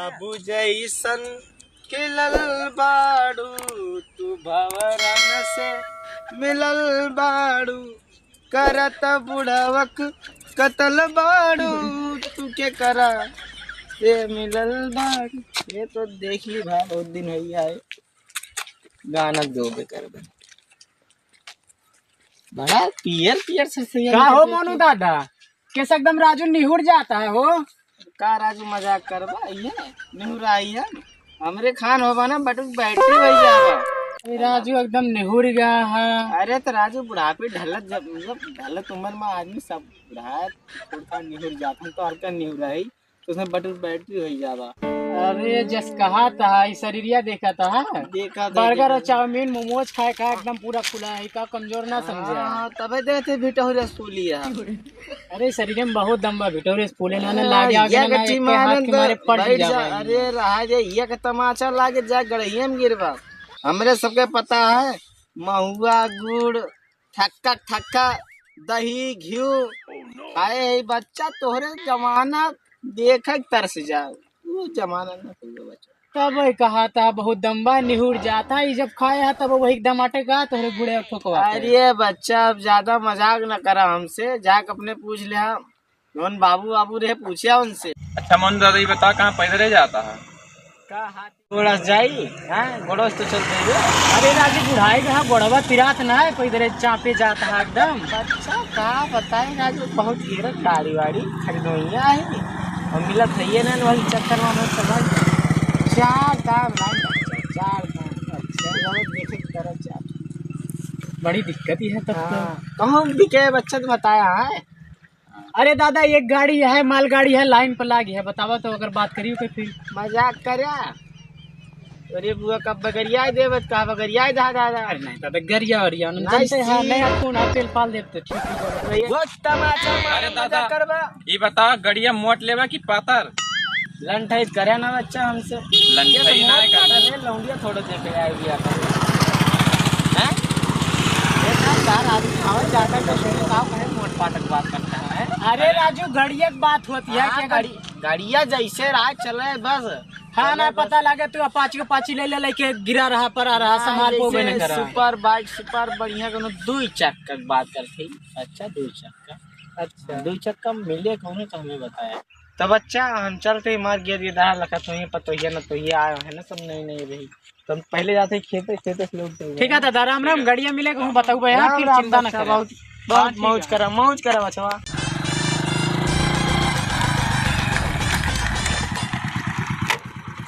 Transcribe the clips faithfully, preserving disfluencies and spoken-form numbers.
बाबू जैसन खिलल बाड़ू, तू भंवरन से मिलल बाड़ू, करत बुढ़वक कतल बाड़ू, तू केकरा से मिलल बाड़ू। ये तो देख ली भाई, बहुत दिन होइ गया है, गाना दो बेकार बा। बड़ा पियर पियर से सही का हो है। मोनू दादा, कैसे एकदम राजू निहुर जाता है हो? का राजू मजाक करबा, ये निहुराई है। हमरे खान होबा ना, बटुक बैटरी होइ जाबा। ए, राजू एकदम निहुर गया है। अरे तो राजू बुढ़ापे ढलत, जब मतलब ढलत उम्र में आदमी सब बुढ़ात थोड़ा निहुर जात, हम तो हल्का निहुराई, तो उसमें बटुक बैटरी होइ जाबा। अरे जस कहा था, ई शरीरिया देखा था। देखा था, बर्गर देखा और था। चाउमीन, मोमोज खाए खाए एकदम पूरा फूला है, का कमजोर ना समझे। हाँ, तबे देते भिटौरे सूली है। अरे, शरीर में बहुत दम बा, भिटौरे से फूले ना, ना हाँ, लागे आगे ये ना, ना, गच्ची एक हाथ मारन के तो मारे पड़ बैठ जा जा, भाई। अरे, रहा जे, ये के तमाचा लागे जा, गड़हिया में गिरबा। हमरे सबके पता है, महुआ, गुड़, थक्का, थक्का, दही, घिउ, खाए है बच्चा, तोहरे जमाना देखे के तरस जाओ। वो जमाना ना कोई बच्चा। तब वही कहा था, बहुत दम बा, निहुर जाता, ई जब खाए है, तब वही एकदम अटका, तोहरे गुड़े ठोकवा के। अरे बच्चा, अब ज्यादा मजाक न करा हमसे, जाके अपने पूछ ले, हम कौन बाबू, बाबू रहे, पूछे उनसे। अच्छा मोनू दादा, ये बता, कहाँ पैदरे जाता है? का हाथ गोड़ा से जाई? हाँ, गोड़ा से तो चल जाई। अरे राजू, बुढ़ाई रहा, गोड़वा पिरात ना है, पैदरे चापे जाता है एकदम। अच्छा, का बताई राजू, बहुत गिरत गाड़ी वाड़ी खरीदोइया है, और मिलत है ये ना, वही चक्कर में हमें समझ चार दाम लाइन बच्चा, चार दाम। अच्छा, बहुत देखे की तरह चार। बड़ी दिक्कत ही है तब तो। हाँ, कहूँ बिके बच्चा तो बताया है। अरे दादा, एक गाड़ी है, मालगाड़ी है, लाइन पर लागी है, बतावा तो, अगर बात करियो के फिर। मजाक करे। अरे बुआ, कब बगरिया देवे, कहा बगरिया दहा दादा। अरे नहीं दादा, गरिया वरिया नहीं नहीं जानते हैं, सी। नया कौन है, तेल पाल देते, ठीक है। भैया, वो तमाचा मारे अरे दादा, मजाक करबा। ई बता, गड़िया मोट लेबा कि पातर? लंठई करे ना बच्चा हमसे। लंठई ये तो ना मोट करे। पातर है, लौंडिया थोड़ा देखे आए भी आता। हैं? ये ना चार आदमी आवे जाता तो सुनो का कहे मोट पातर बात करता है। अरे राजू, गड़िया की बात होती है हाँ, कि अगर गड़ी-, गड़िया जैसे राह चले बस। हाँ, ना चले बस। पता लगे तू अपाची को पाची ले ले लेके गिरा रहा, पड़ा रहा, हाँ, संभाल को जैसे बने करा। सुपर बाइक, सुपर बढ़िया कोनो दुई चक्का की बात करते ही। अच्छा, दुई चक्का। अच्छा। दुई चक्का मिले कौनो तो हमें बताया। तब अच्छा, हम चलते ही मार गिर गिरा लखा, तो ये पतोहिया न तो ये आयो है ना, सब नई नई रही। तो हम पहले जाते ही खेते, खेते से लौटते हुए। ठीक है दादा, राम राम, गड़िया मिले कहूँ बताऊ बे, हाँ, राम फिर राम चिंता न बच्चा, करे। बहुत, बहुत हाँ, ठीक मौज है। करा, मौज करा बचवा।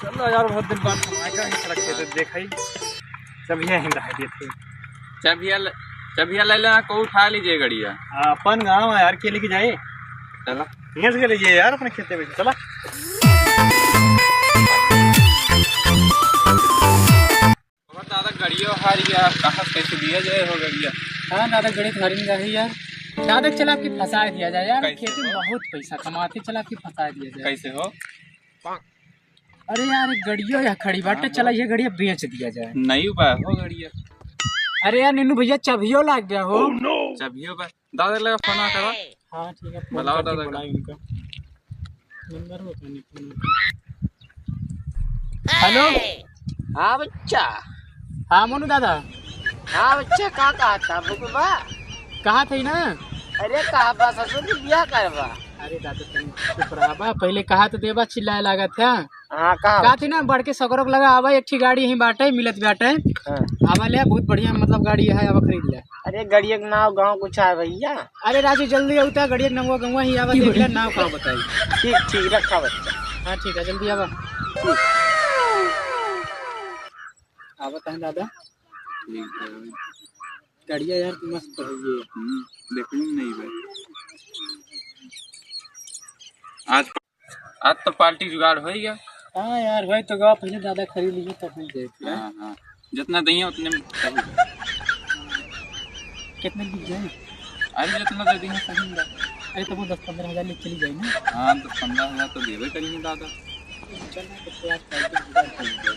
चलो यार, बहुत दिन बाद कमाए का ही सड़क खेते देखाई। सब ये हिंदा है देखे। चबिया ले, चबिया ले लेना, को उठा लीजिए गड़िया। अपन गाँव है यार, के लेके जाए? चला। हियाँ से लीजिए यार, अपने खेते में चला। बहुत ज्यादा गड़िया हारी है, कहाँ कैसे दिया जाए हो गड़िया? हाँ दादा, गड़ी तो हारी में जाही यार। ज्यादा चला के फंसा दिया जाए यार, कैसे खेती में हो? बहुत पैसा कमाते, चला के फंसा दिया जाए। कैसे हो? अरे यार, एक गड़ियो यहाँ खड़ी बाटे, हाँ, चला हो। ये गड़िया बेच दिया जाए। नहीं बा हो गड़िया। अरे यार नीनू भैया, चाबियो लाग गया हो। चाबियो बा। दादा लगा फोन करा। हाँ, ठीक है, फोन बुलाओ करके दादा का। बुलाओ इनका। नंबर होता नहीं फोन का। हेलो। हाँ बच्चा। हाँ मोनू दादा। हाँ बच्चा, का कहा था बुकबा? कहा थे ना? अरे कहा बा ससुर की बियाह करबा? अरे दादा, तुम चुप रहा बा, पहले कहा तो देबा, चिल्लाए लागत है। हाँ, का? का थी ना, बढ़ के सगरों के लगा आवा, एक ठी गाड़ी यहीं बाटे, मिलत बाटे। हाँ। आवा ले, बहुत बढ़िया, मतलब, गाड़ी है, आवा खरीद ले। अरे, गड़िया के नाव गाँव कुछ है भैया? अरे राजू, जल्दी होता, गड़िया के नंगवा गंगवा ही आवा, देख ले, नाव का बताई। ठीक, ठीक, रखा बच्चा। हाँ, ठीक है, जल्दी आवा। ठीक। आवा कहाँ दादा? ठीक है। गड़िया यार, तू मस्त है ये। हम्म, देखूँ नहीं भाई। आज आज तो पार्टी जुगाड़ हो ही गया। हाँ यार, भाई तो गवा पहले दादा खरीद लीजिए तब हम देख लें। हाँ, हाँ, जितना दइया उतने में सही। कितने बिक जाए? अरे जितना दे दइया सही बा। अरे तो वो दस पन्द्रह हजार ले चली जाए ना। हाँ, दस पन्द्रह हजार तो देवे करिए दादा। चल ना, तो यार पार्टी जुगाड़ कर लीजिए।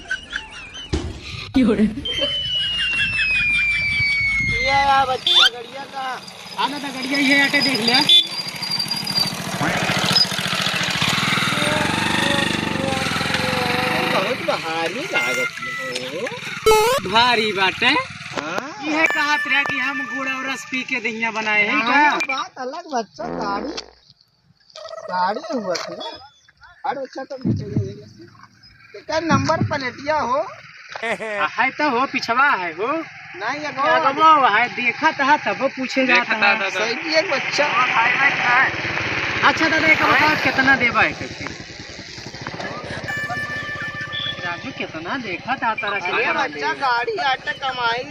ये यार बच्चा गड़िया का। आना था गड़िया, ये आके देख ले। भारी लागत हो। भारी बाटे। हाँ। इहे कहत रहा कि हम गुड़ और रस पी के दहिया बनाए हैं हाँ, का? बात अलग बच्चा, गाड़ी, गाड़ी हुआ थी ना। अरे बच्चा तो नीचे ही है। एकर नंबर प्लेटिया हो। आ, है तो हो, पिछवा है हो। नहीं, ये ये अगवा है, देखा था तब पूछे जाता देखा था, है। था, था। सही है बच्चा। अच्छा दादा, एक बताओ, कितना देबा है करके? राजू, कितना देखा था तारा से अरे करा ले। बच्चा, गाड़ी आटा कमाई,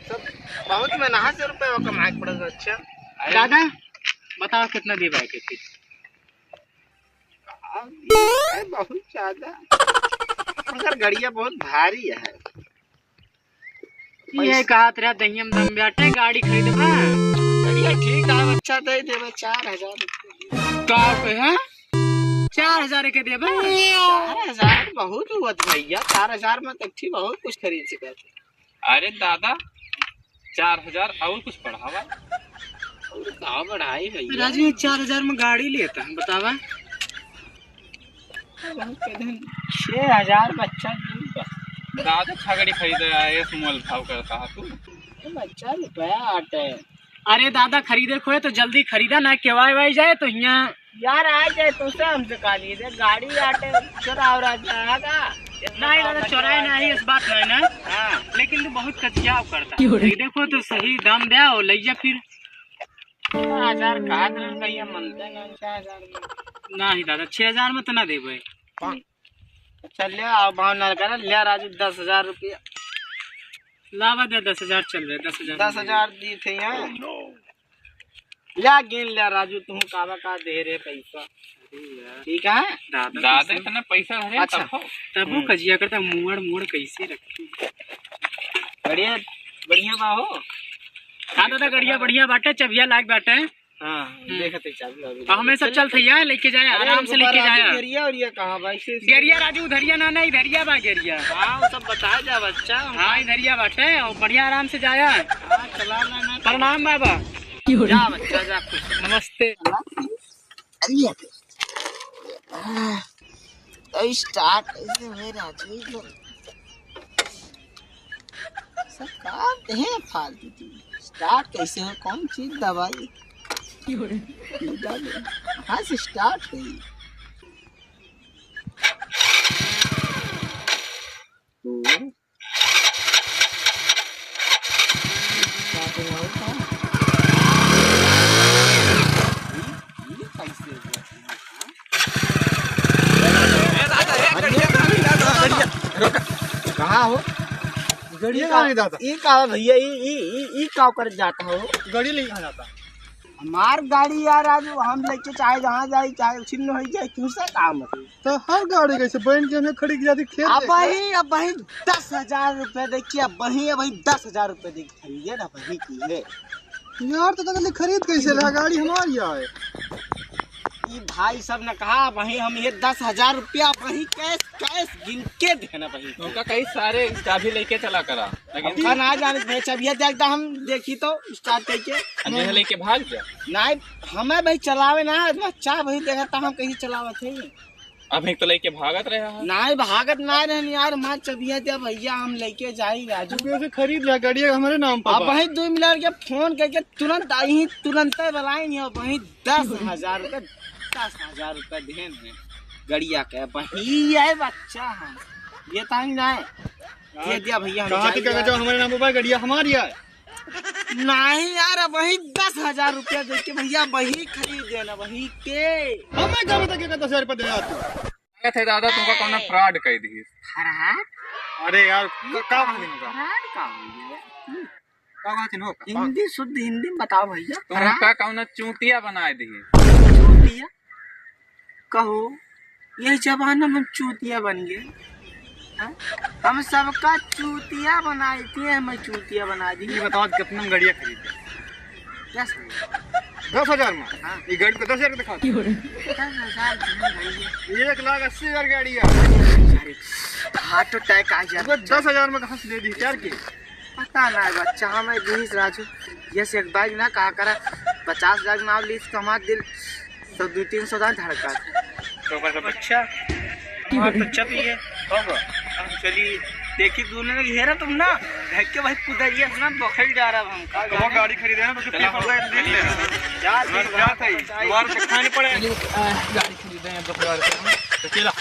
सब बहुत मेहनत से रुपये कमाए के पड़े बच्चा। दादा, बताओ, कितना देबा है करके? अरे, बहुत ज्यादा, मगर गड़िया बहुत भारी है। ये कहत रहा दहियम दम ब्याटे गाड़ी खरीदबा। गड़िया ठीक है, बच्चा दे देबे चार हजार रुपये। का पे है? चार हजार के देबे? चार हजार बहुत हुआ था भैया, चार हजार में तो ठीक बहुत कुछ खरीद सकते। अरे दादा, चार हजार और कुछ बढ़ावा। और का बढ़ाई भैया? राजू, चार हजार में गाड़ी लेता है, बतावा। छह हजार बच्चा की। दादा छगड़ी खरीदे आए, इस मोल भाव करता है तू। ये बच्चा रुपया आटे। अरे दादा, खरीदे खोए तो जल्दी खरीदा ना, केवाई वाई जाए तो हियाँ। यार, आ जाए तो से हमसे का लिए दे, गाड़ी आटे, चोरा और आ जाएगा। नहीं दादा, चोराए नहीं, इस बात नहीं ना। हाँ। लेकिन तू बहुत कचियाव करता। क्यों रे? देखो तो सही दाम दे और ले जा फिर। छह हजार कहा दे भैया, मनते नहीं छह हजार में। नहीं दादा, छह हजार में तो ना देबे। अच्छा, ले आओ, भाव ना करा, ले राजू, दस हजार रुपया। लावा दे, दस हजार चल रहे, दस हजार दस हजार दी थे यहाँ। ले गिन ले राजू, तू काबा का दे रे पैसा। अरे यार। ठीक है? दादा, दादा, कैसे? इतना पैसा धरे अच्छा। तब हो। तब वो हम्म। कजिया करता, मुड़ मुड़ कैसे रखी? बढ़िया, बढ़िया बा हो। हाँ दादा, गड़िया बढ़िया बाटे, चबिया लाग बाटे। हाँ, हम्म। देखत है चाबी वाबी। तो हमें सब चलत है, यहाँ लेके जाया, अरे, आराम से लेके जाया। गेरिया और ये कहाँ बा? ऐसे, ऐसे गेरिया राजू, उधरिया ना, ना, इधरिया बा गेरिया। हाँ, वो सब बताया जा बच्चा। हाँ, इधरिया बाटे, और बढ़िया आराम से जाया। हाँ, चला ना, ना। प्रणाम बाबा। जा बच्चा, जा खुश। नमस्ते। अरे, आ, तो start कैसे हुए राजू? सब काम है फालतू की। Start कैसे हो, कौन चीज दबाई? कहाँ से start हुई? हम्म। Start हुआ था। ये, ये कैसे हुआ? कहाँ हो? गड़िया कहाँ ले जाता? ई का भैया, ई, ई, ई, ई का कर जाता हो? गड़ी ले कहाँ जाता? हमार गाड़ी यार, आज हम लेके चाहे जहाँ जाए, चाहे छिन्न हो जाए, क्यों से काम है? तो हर गाड़ी कैसे बहन के हमें खड़ी की जाती खेत अब देखे? वही, अब वही दस हजार रुपये देखिए, अब वही, अब वही दस हजार रुपये देखिए। खरीदे ना वही की है। यार, तो कहते खरीद कैसे रहा? गाड़ी हमारी है। ई भाई सब ने कहा, वही हम ये दस हजार रुपया वही cash, cash गिन के देना वही। उनका कहीं सारे चाबी लेके चला करा, लेकिन उनका ना जाने भाई, चाबिया दे, एकदम हम देखी तो start करके। अब यह लेके भाग जा। नहीं, हमें भाई चलावे ना, बच्चा भाई देखा था हम कैसे चलावत है। अभी तो लेके भागत रहे हैं। नाहीं, भागत नाहीं रहन यार, मार चबिया दे भैया, हम लेके जाई राजू। तू कैसे खरीद लिया गाड़ी हमारे नाम पर अब बा? भाई दो मिनट के फोन करके तुरंत आई, तुरंत बुलाई नहीं, अब वही दस हजार रुपये, दस हजार रुपये देन है गड़िया के, वही है बच्चा है, ये ताई ना है, ये दिया भैया, हम कहाँ जाई तक यार। जो हमारे नाम पर बा, गड़िया हमारी है। नाहीं यार, अब वही दस हजार रुपया दे के भैया, वही खरीदे ना, वही के। हमें क्या पता क्या दस हजार रुपया दे यार तू? कहत है दादा, तुमका कौनो fraud कर दी। Fraud? अरे यार, क-, का बात है इनका? Fraud का हो गया? हम्म। का बात है इनको? हिंदी, शुद्ध हिंदी में बताओ भैया। तुमका fraud? कौनो चूतिया बनाए दी। चूतिया? कहो, यह जमाना में हम चूतिया बन गए। हाँ? हम सबका चूतिया बनाई थी, हमें चूतिया बना दी। ये बताओ, कितना में गड़िया खरीदे? दस हजार। दस हजार में? हाँ। ये गाड़ी को दस हजार का दिखा दो। दस हजार की नहीं भाई। एक लाख अस्सी हजार गाड़ी है। अरे, heart attack आ जाए। वो दस हजार में कहाँ से दे दी, चार की? पता ना है बच्चा, हमें बीस राजू, ये से एक बाइक ना कहा करा, पचास हजार नाम लीस कमा दिल, तो दो तीन सौ दान धड़का। तो बस अब अच्छा, हमारा तो अच्छा भी है, होगा। चली, देखी दोनों ने घेरा तुम ना, घर के भाई कुदरिया से ना बखेल जा रहा हम। तो वो गाड़ी खरीदे ना, तो चला। पेपर दे, दे ले। जा, जा, जा, जा, जा। तुम्हारे से खाने पड़े। चलिए, अ, गाड़ी खरीदे हैं, बखेल जा रहे हैं। तो चला।